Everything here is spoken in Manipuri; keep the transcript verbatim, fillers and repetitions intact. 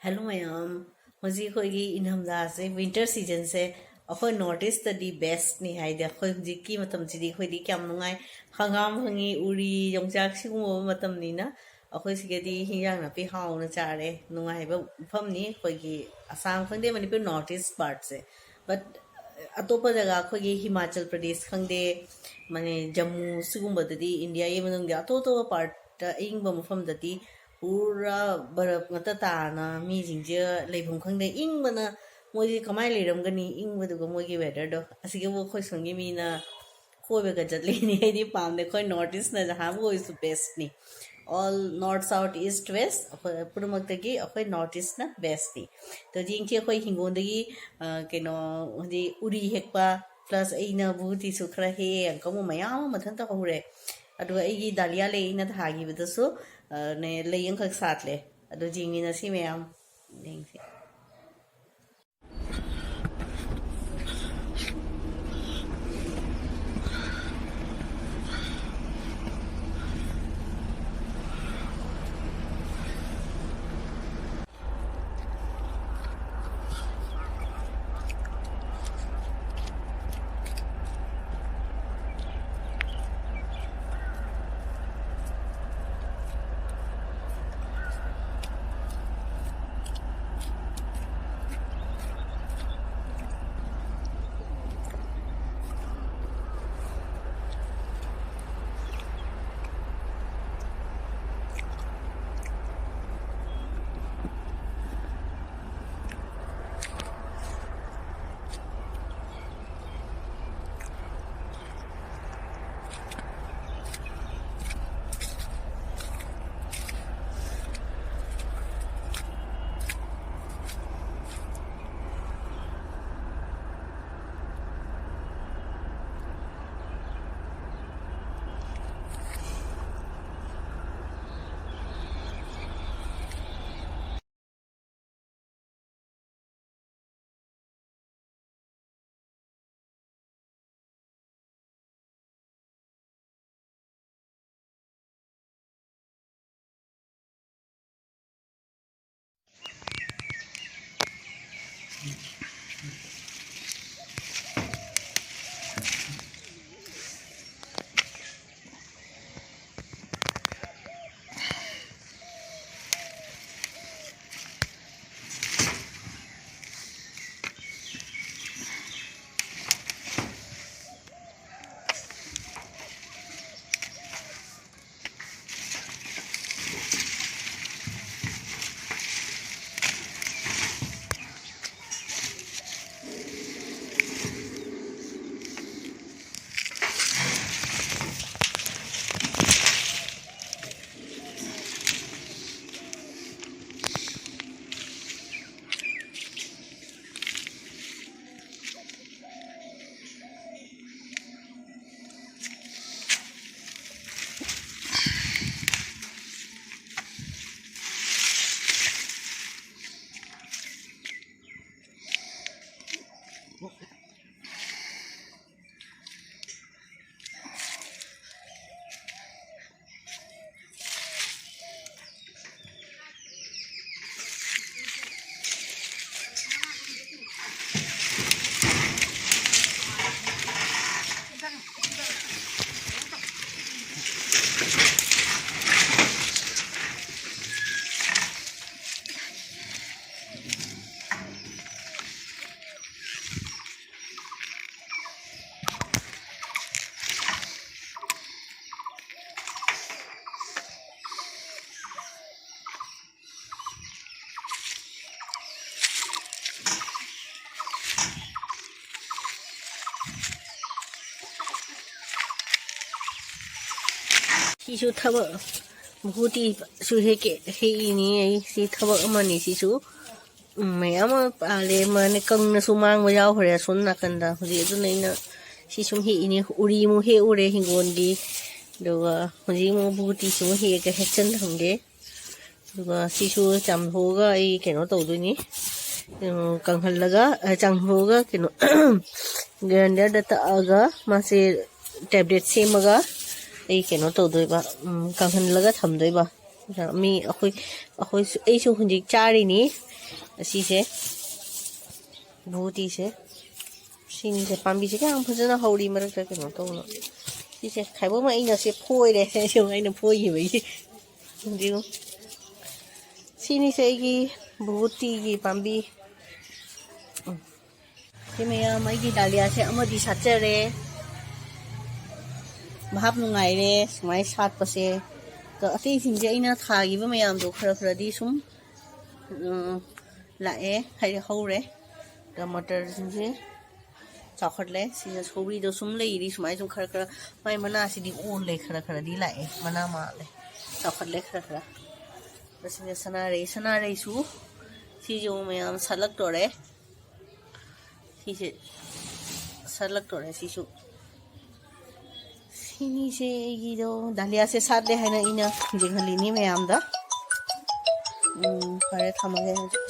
ꯍꯦꯜꯂꯣ ꯃꯌꯥꯝ, ꯍꯧꯖꯤꯛ ꯑꯩꯈꯣꯏꯒꯤ ꯏꯪꯊꯝꯊꯥꯁꯦ, ꯋꯤꯟꯇꯔ ꯁꯤꯖꯟꯁꯦ ꯑꯩꯈꯣꯏ ꯅꯣꯔꯠ ꯏꯁꯇꯗꯤ ꯕꯦꯁꯅꯤ꯫ ꯍꯥꯏꯗꯤ ꯑꯩꯈꯣꯏ ꯍꯧꯖꯤꯛꯀꯤ ꯃꯇꯝꯁꯤꯗꯤ ꯑꯩꯈꯣꯏꯗꯤ ꯀꯌꯥꯝ ꯅꯨꯡꯉꯥꯏ, ꯍꯪꯒꯥꯝ ꯐꯪꯉꯤ, ꯎꯔꯤ, ꯌꯣꯡꯆꯥꯛ, ꯁꯤꯒꯨꯝꯕ ꯃꯇꯝꯅꯤꯅ ꯑꯩꯈꯣꯏ ꯁꯤꯒꯗꯤ ꯍꯤꯟꯖꯥꯡ ꯅꯥꯄꯤ ꯍꯥꯎꯅ ꯆꯥꯔꯦ꯫ ꯅꯨꯡꯉꯥꯏꯕ ꯃꯐꯝꯅꯤ ꯑꯩꯈꯣꯏꯒꯤ ꯑꯁꯥꯝ ꯈꯪꯗꯦ, ꯃꯅꯤꯄꯨꯔ ꯅꯣꯔꯠ ꯏꯁ ꯄꯥꯔꯠꯁꯦ꯫ ꯕꯠ ꯑꯇꯣꯞꯄ ꯖꯒꯥ ꯑꯩꯈꯣꯏꯒꯤ ꯍꯤꯃꯥꯆꯜ ꯄ꯭ꯔꯗꯦꯁ ꯈꯪꯗꯦ, ꯃꯅꯤ ꯖꯝꯃꯨ, ꯁꯤꯒꯨꯝꯕꯗꯗꯤ, ꯏꯟꯗꯤꯌꯥꯒꯤ ꯃꯅꯨꯡꯒꯤ ꯑꯇꯣꯞ ꯑꯇꯣꯞꯄ ꯄꯥꯔꯠꯇ ꯑꯏꯪꯕ ꯃꯐꯝꯗꯗꯤ ꯄꯨꯔꯥ ꯕꯔꯞ ꯉꯥꯛꯇ ꯇꯥꯅ ꯃꯤꯁꯤꯡꯁꯦ ꯂꯩꯐꯝ ꯈꯪꯗꯦ꯫ ꯏꯪꯕꯅ ꯃꯣꯏꯁꯦ ꯀꯃꯥꯏꯅ ꯂꯩꯔꯝꯒꯅꯤ? ꯏꯪꯕꯗꯨꯒ ꯃꯣꯏꯒꯤ ꯋꯦꯗꯔꯗꯣ꯫ ꯑꯁꯤꯒꯕꯨ ꯑꯩꯈꯣꯏ ꯁꯣꯝꯒꯤ ꯃꯤꯅ ꯀꯣꯏꯕꯒ ꯆꯠꯂꯤꯅꯤ꯫ ꯑꯩꯗꯤ ꯄꯥꯝꯗꯦ꯫ ꯑꯩꯈꯣꯏ ꯅꯣꯔꯠ ꯏꯁꯅ ꯖꯍꯥꯟꯕꯨ ꯑꯣꯏꯔꯁꯨ ꯕꯦꯁꯅꯤ꯫ ꯑꯣꯜ ꯅꯣꯔꯠ, ꯁꯥꯎꯠ, ꯏꯁ, ꯋꯦꯁ, ꯑꯩꯈꯣꯏ ꯄꯨꯝꯅꯃꯛꯇꯒꯤ ꯑꯩꯈꯣꯏ ꯅꯣꯔꯠ ꯏꯁꯅ ꯕꯦꯁꯅꯤ꯫ ꯑꯗꯣ ꯍꯧꯖꯤꯛ ꯏꯪꯊꯤ ꯑꯩꯈꯣꯏ ꯍꯤꯡꯒꯣꯜꯗꯒꯤ, ꯑ, ꯀꯩꯅꯣ, ꯍꯧꯖꯤꯛ ꯎꯔꯤ ꯍꯦꯛꯄ, ꯄ꯭ꯂꯁ ꯑꯩꯅ ꯕꯨꯇꯤꯁꯨ ꯈꯔ ꯍꯦꯛꯑꯦ, ꯑꯪꯀꯧꯕ ꯃꯌꯥꯝ ꯑꯃ ꯃꯊꯟꯇ ꯍꯧꯔꯦ꯫ ꯑꯗꯨꯒ ꯑꯩꯒꯤ ꯗꯥꯂꯤꯌꯥ ꯂꯩ ꯑꯩꯅ ꯊꯥꯈꯤꯕꯗꯁꯨ, ꯑ, ꯅꯦ, ꯂꯩ ꯑꯃꯈꯛ ꯁꯥꯠꯂꯦ꯫ ꯑꯗꯨ ꯌꯦꯡꯃꯤꯟꯅꯁꯤ ꯃꯌꯥꯝ꯫ ꯌꯦꯡꯁꯤ꯫ ꯁꯤꯁꯨ ꯊꯕꯛ, ꯃꯍꯨꯠꯇꯤꯁꯨ ꯍꯦꯛꯀꯦ, ꯍꯦꯛꯏꯅꯤ ꯑꯩ꯫ ꯁꯤ ꯊꯕꯛ ꯑꯃꯅꯤ ꯁꯤꯁꯨ꯫ ꯎꯝ, ꯃꯌꯥꯝ ꯑꯃ ꯄꯥꯜꯂꯦ꯫ ꯃꯥꯅ ꯀꯪꯅꯁꯨ ꯃꯥꯡꯕ ꯌꯥꯎꯈ꯭ꯔꯦ ꯑꯁꯣꯝ ꯅꯥꯀꯟꯗ꯫ ꯍꯧꯖꯤꯛ ꯑꯗꯨꯅ ꯑꯩꯅ ꯁꯤ ꯁꯨꯝ ꯍꯦꯛꯏꯅꯤ꯫ ꯎꯔꯤ ꯑꯃꯨꯛ ꯍꯦꯛꯎꯔꯦ ꯍꯤꯡꯒꯣꯜꯒꯤ꯫ ꯑꯗꯨꯒ ꯍꯧꯖꯤꯛ ꯑꯃꯨꯛ ꯃꯍꯨꯠꯇꯤꯁꯨ ꯑꯃꯨꯛ ꯍꯦꯛꯑꯒ ꯍꯦꯛꯆꯟ ꯊꯝꯒꯦ꯫ ꯑꯗꯨꯒ ꯁꯤꯁꯨ ꯆꯥꯝꯊꯣꯛꯑꯒ ꯑꯩ ꯀꯩꯅꯣ ꯇꯧꯗꯣꯏꯅꯤ꯫ ꯎꯝ, ꯀꯪꯍꯜꯂꯒ, ꯑ, ꯆꯥꯝꯊꯣꯛꯑꯒ ꯀꯩꯅꯣ, ꯒ꯭ꯔꯥꯏꯟꯗꯔꯗ ꯇꯛꯑꯒ ꯃꯥꯁꯦ ꯇꯦꯕ꯭ꯂꯦꯠ ꯁꯦꯝꯃꯒ ꯑꯩ ꯀꯩꯅꯣ ꯇꯧꯗꯣꯏꯕ, ꯎꯝ, ꯀꯪꯍꯜꯂꯒ ꯊꯝꯗꯣꯏꯕ꯫ ꯃꯤ ꯑꯩꯈꯣꯏ, ꯑꯩꯈꯣꯏꯁꯨ, ꯑꯩꯁꯨ ꯍꯧꯖꯤꯛ ꯆꯥꯔꯤꯅꯤ ꯑꯁꯤꯁꯦ, ꯃꯍꯨꯠꯇꯤꯁꯦ꯫ ꯁꯤꯅꯤꯁꯦ, ꯄꯥꯝꯕꯤꯁꯦ ꯀꯌꯥꯝ ꯐꯖꯅ ꯍꯧꯔꯤ ꯃꯔꯛꯇ ꯀꯩꯅꯣ ꯇꯧꯅ꯫ ꯁꯤꯁꯦ ꯈꯥꯏꯕꯣꯝ ꯑꯩꯅꯁꯦ ꯐꯣꯏꯔꯦ꯫ ꯁꯤꯁꯦ ꯑꯩꯅ ꯐꯣꯏꯈꯤꯕꯒꯤ꯫ ꯌꯦꯡꯉꯨ꯫ ꯁꯤꯅꯤꯁꯦ ꯑꯩꯒꯤ ꯃꯍꯨꯠꯇꯤꯒꯤ ꯄꯥꯝꯕꯤ꯫ ꯎꯝ꯫ ꯁꯤ ꯃꯌꯥꯝ ꯑꯩꯒꯤ ꯗꯥꯂꯤꯌꯥꯁꯦ ꯑꯃꯗꯤ ꯁꯥꯠꯆꯔꯦ꯫ ꯚꯥꯞ ꯅꯨꯡꯉꯥꯏꯔꯦ ꯁꯨꯃꯥꯏꯅ ꯁꯥꯠꯄꯁꯦ꯫ ꯑꯗꯣ ꯑꯇꯩꯁꯤꯡꯁꯦ ꯑꯩꯅ ꯊꯥꯈꯤꯕ ꯃꯌꯥꯝꯗꯣ ꯈꯔ ꯈꯔꯗꯤ ꯁꯨꯝ, ꯎꯝ, ꯂꯥꯛꯑꯦ, ꯍꯥꯏꯗꯤ ꯍꯧꯔꯦ꯫ ꯑꯗꯣ ꯃꯇꯔꯁꯤꯡꯁꯦ ꯆꯥꯎꯈꯠꯂꯦ꯫ ꯁꯤꯅ ꯁꯧꯒ꯭ꯔꯤꯗꯣ ꯁꯨꯝ ꯂꯩꯔꯤ ꯁꯨꯃꯥꯏꯅ ꯁꯨꯝ ꯈꯔ ꯈꯔ꯫ ꯃꯥꯏ ꯃꯅꯥꯁꯤꯗꯤ ꯑꯣꯜꯂꯦ, ꯈꯔ ꯈꯔꯗꯤ ꯂꯥꯛꯑꯦ, ꯃꯅꯥ ꯃꯥꯜꯂꯦ, ꯆꯥꯎꯈꯠꯂꯦ ꯈꯔ ꯈꯔ꯫ ꯑꯗꯣ ꯁꯤꯅ ꯁꯅꯥꯔꯩ, ꯁꯅꯥꯔꯩꯁꯨ ꯁꯤꯁꯨ ꯃꯌꯥꯝ ꯁꯥꯠꯂꯛꯇꯣꯔꯦ꯫ ꯁꯤꯁꯦ ꯁꯥꯠꯂꯛꯇꯣꯔꯦ ꯁꯤꯁꯨ꯫ ꯁꯤꯅꯤꯁꯦ ꯑꯩꯒꯤꯗꯣ ꯗꯥꯂꯤꯌꯥꯁꯦ ꯁꯥꯠꯂꯦ ꯍꯥꯏꯅ ꯑꯩꯅ ꯌꯦꯡꯍꯜꯂꯤꯅꯤ ꯃꯌꯥꯝꯗ꯫ ꯎꯝ, ꯐꯔꯦ, ꯊꯝꯃꯒꯦ ꯍꯧꯖꯤꯛ꯫